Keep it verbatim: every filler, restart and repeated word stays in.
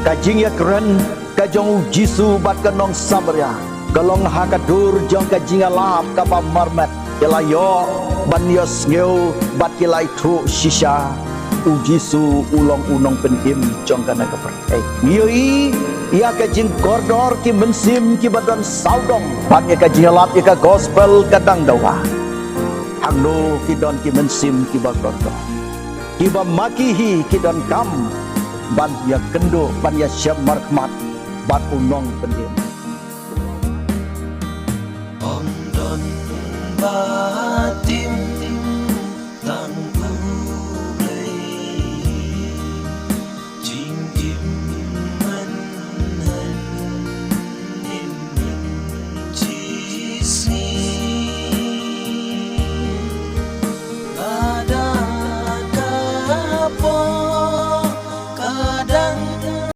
Ka jingïakren ka jong u Jisu bad ka nong Samaria ka long ha ka dur jong ka jingïalap kaba marmet. Ki la ïoh ban ïohsngew bad ki la ithuh shisha u Jisu u long u nongpynim jong kane ka pyrthei. Ngi ïohi ïa ka jingkordor ki mynsiem kiba don sawdong ban ïa ka jingïalap ïa ka gospel ka dang dawa. Hangno ki don ki mynsiem kiba kordor, kiba ma ki hi ki donkam ban ïakynduh ban ïashem markhmat bad u nongpynim.